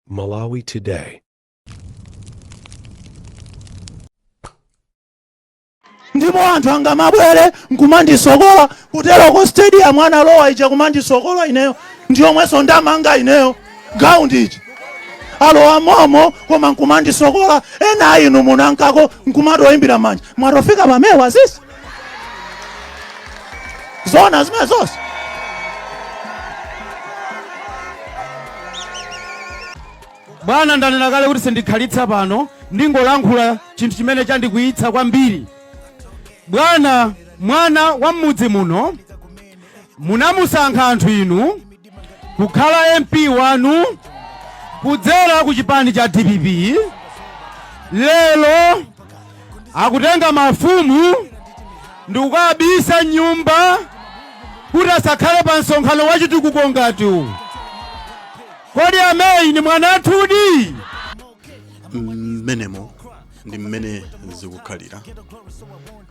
Malawi Today. Ndipo anthu angamabwere nkumandisokola kuteroko, stadium analowa ija kumandisokola ineyo, ndiyomwenso ndamanga ineyo ground iji, alowa momo koma nkumandisokola. Ena inu munankako nkumatoyimbira manja, mwatofika pamewa sisi zona zimene zonse. Bwana, ndanena kale kuti sindikhalitsa pano, ndingolankhula chinthu chimene chandikwiyitsa kwambiri. Bwana, mwana wa m'mudzi muno munamusankha anthu inu kukhala MP wanu kudzera ku chipani cha DPP. Lero akutenga mafumu ndikukabisa nyumba kuti asakhale pa msonkhano wachitukuko ngati uwu. Kodi ameyi ni mwanathudi? Mmenemo ndi mmene zikukhalira.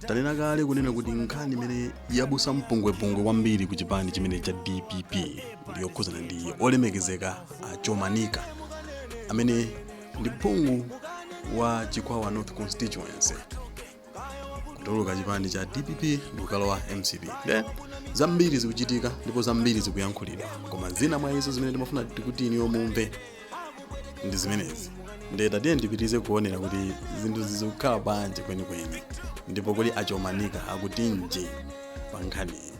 Tanena kale kunena kuti nkhani imene yabusa mpungwepungwe kwambiri ku chipani chimene cha DPP ndi yokhuzana ndi olemekezeka a Chomanika, amene ndi phungu wa Chikwawa North Constituency, kutuluka chipani cha DPP ndikukalowa MCP. Nde zambiri zikuchitika ndipo zambiri zikuyankhulidwa, koma zina mwa izo zimene timafuna tikuti iniyo mumve ndi zimenezi. Nde tatiye ndipitirize kuonera kuti zinthu zikukhala bwanji kwenikweni, ndipo kodi achomanika akutinji pa nkhaniyi?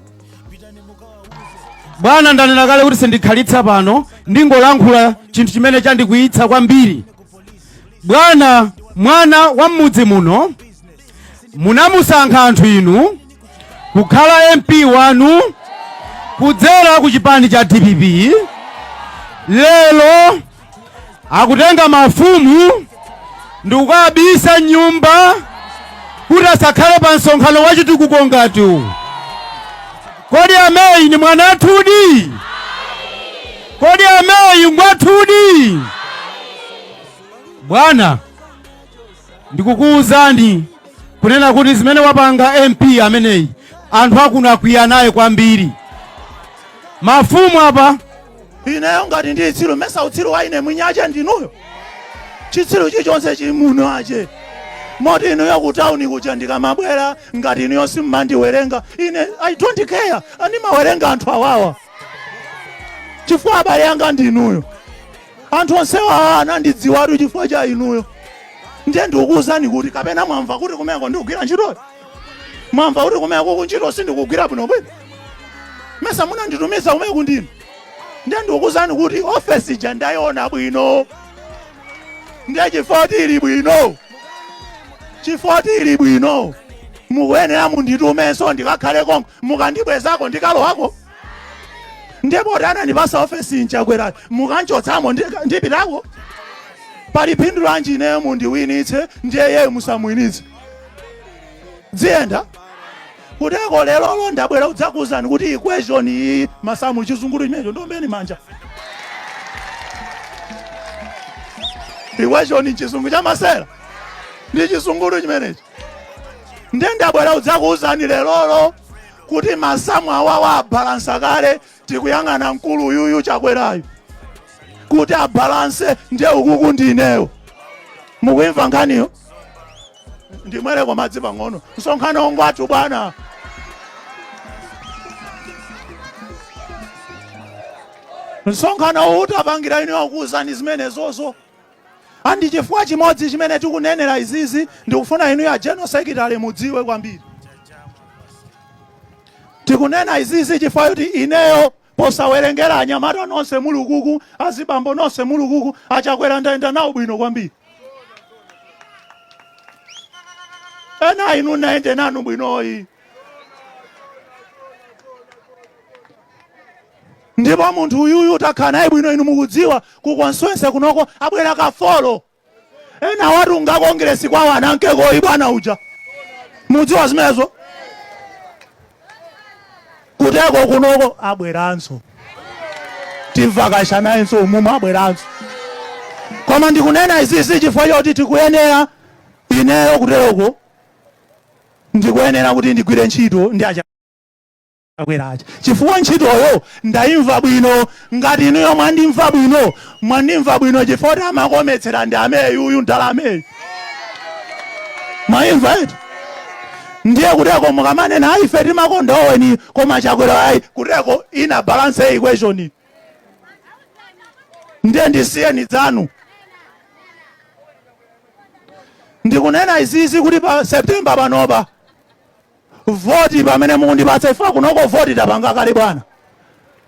Bwana, ndanena kale kuti sindikhalitsa pano, ndingolankhula chinthu chimene chandikwiyitsa kwambiri. Bwana, mwana wa m'mudzi muno munamusankha anthu inu kukhala MP wanu kudzera ku chipani cha DPP. Lero akutenga mafumu ndikukabisa nyumba kuti asakhale pa msonkhano wachitukuko ngati uwu. Kodi ameyi ni mwanathudi? Kodi ameyi ngwathudi? Bwana, ndikukuwuzani kunena kuti zimene wapanga MP ameneyi, anthu akuno akwiya naye kwambiri. Mafumu apa. Ineyo ngati ndi chitsiru, mesa utsiru wa ine mwinyache ndinuyo? Chitsiru chilichonse chili muno ache, moti inuyo ku tawuni kuja ndikamabwera, ngati inuyo simmandiwerenga ine, I don't care. Andimawerenga anthu awawa chifukwa abale anga ndinuyo. Anthu onsewa anandidziwatu chifukwa cha inuyo. Ndiye ndikukuwuzani kuti kapena mwamva kuti kumeneko ndikugwira ntchitoyo? Mwamva kuti kumeneko kuntchito sindikugwira bwinobwino? Mesa munanditumiza kumeneko ndinu? Ndiye ndikukuwuzani kuti ofesi ija ndayiona bwino. Ndiye chifukwa ili bwino, chifukwa ili bwino, mukuyenera munditumenso ndikakhale konko. Mukandibwezako ndikalowako. Ndipo anandipasa ofesi nchakwera, mukanchotsamo ndipitako. Pali phindu lanji ineyo mundiwinitse, ndiye yeyo musamwinitse? Dziyenda kuteko. Lerolo ndabwera kudzakuwuzani kuti equation iyi, masamu, chizungulu chimenecho, ndombeni manja. Equation chizungu chamasera ndi chizungulu chimenechi. Ndiye ndabwera kudzakuwuzani lerolo kuti masamu awawa abalansa kale. Tikuyang'ana mkulu uyuyu Chakwerayo kuti abalanse, ndiye ukuku ndineyo. Mukuimva nkhaniyo? Ndimwereko madzi pang'ono. Msonkhano ngwathu, bwana. Msonkhano uwu utapangira inu wakuwuzani zimenezozo. Andi chifukwa chimodzi chimene tikunenera izizi, ndikufuna inu ya general secretary mudziwe kwambiri. Tikunena izizi chifukwa kuti ineyo, posawerengera anyamata nonse mulukuku, azibambo nonse mulukuku, achakwera ndayenda nawo bwino kwambiri. Ena inu naende nanu bwinoyi. Ndipo munthu uyuyu utakhala naye bwino, inu mukudziwa ku constituency kunoko abwera kafolo. Ena watunga kongresi kwawo anankekoyi bwana uja, mudziwa zimenezo. Kuteko kunoko abweranso, timvakasha nayenso umumu, abweranso. Koma ndikunena izizi chifukwa choti tikuyenera, ineyo kuteroko ndikuyenera kuti ndigwire ntchito ndi Chakwerachi chifukwa ntchitoyo ndayimva bwino. Ngati inuyo mwandimva bwino, mwandimva bwino chifukwa kuti amakometsera ndi ameyi uyu ndalameyi, mwayimva eti? Ndiye kuteko mukamanena, "Ayi, ife timakonda Oweni, koma Chakwera ayi," kuteko ina balance equation. Ndiye ndisiyeni dzanu. Ndikunena izizi kuti pa September panopa voti pamene mukundipatsa ifa kunoko, voti tapanga kale bwana.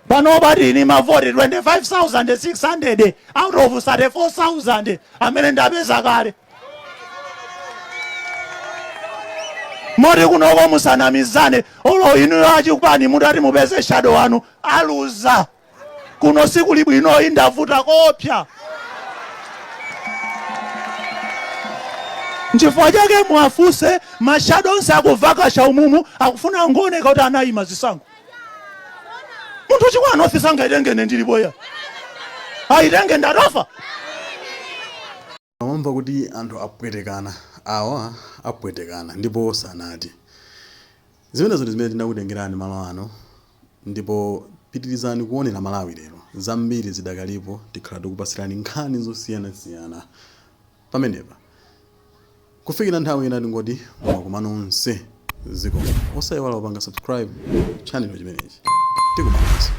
Panopa tini mavoti 25,600 out of 34,000 amene ndapeza kale. Moti kunoko musanamizane, olo inuyo achipani mutati mupeze shadow wanu aluza. Kuno sikuli bwino, indavuta kopya. Nchifukwa chake mwafuse ma shadow onse akuvakasha umumu, akufuna angooneka kuti anayima zisankho. Munthu chikwana ofisi angaitengene ndilipoya aitenge ndatofa. Wamva kuti anthu apwetekana, awa apwetekana ndipo sanati. Zimenezo ndi zimene tinakutengerani malo ano, ndipo pitirizani kuonera Malawi Lero. Zambiri zidakalipo, tikhala tikupasirani nkhani zosiyanasiyana pamenepa. Kufikira nthawi ina tingoti mwakoma nonse, zikomo. Osayiwala kupanga subscribe channel chimenechi. Tikumananso.